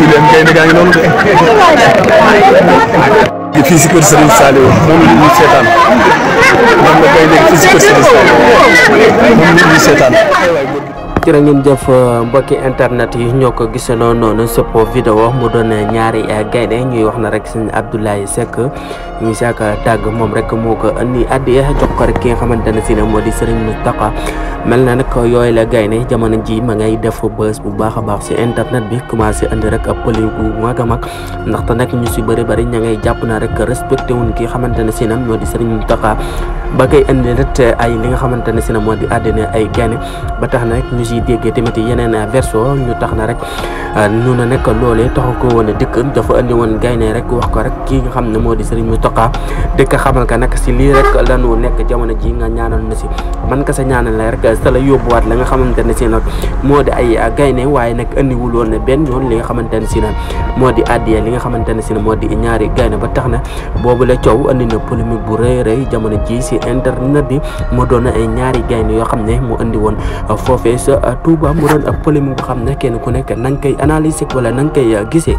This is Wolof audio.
nuyu leen gaynde gaa ngi noonu de fii si kër Serigne Saliou moom la ñuy seetaan moom la gaynde fii si kër Serigne Saliou moom la ñuy seetaan. jërë ngeen jëf mbokki internet yi ñoo ko gisandoo noonu sëpp vidéo mu doon ñaari gaynde ñuy wax na rek sëñ Abdoulaye Seck ñu saak tàgg moom rek moo ko andi addi jox ko rek ki nga xamante ne si ne moo di Serigne Moustapha mel na nag yooyu la gaynde jamono ji ma ngay def bës bu baax a baax si internet bi commencé andi rek pëli bu mag a mag ndaxte nag ñu si bëri bëri ña ngay jàpp na rek respecté wuñ ki nga xamante ne si ne moo di Serigne Moustapha ba koy andi rek ay li nga xamante ne si ne moo di àddina ay gaynde ba tax na rek ñu si déggee tamit yeneen version ñu tax na rek ñu ne nekk loolee taxu ko woon a dëkk dafa andi woon gaynde rek wax ko rek kii nga xam ne moo di Serigne Moustapha dëkk xamal ka nag si lii rek lanu nekk jamono ji nga ñaanal na si man ka sa ñaanal la rek sa la yóbbuwaat la nga xamante ne si nag moo di ay gaynde waaye nag andiwul woon benn yoon li nga xamante ne si nag moo di addiya li nga xamante ne si moo di ñaari gaynde ba tax na boobu la coow andi na polémique bu rëy rëy jamono ji si internet bi mu doon ay ñaari gaynde yoo xam ne mu andi woon foofee sa Touba mu doon ak polémique bu xam ne kenn ku nekk na nga koy analyser wala na nga koy gisee.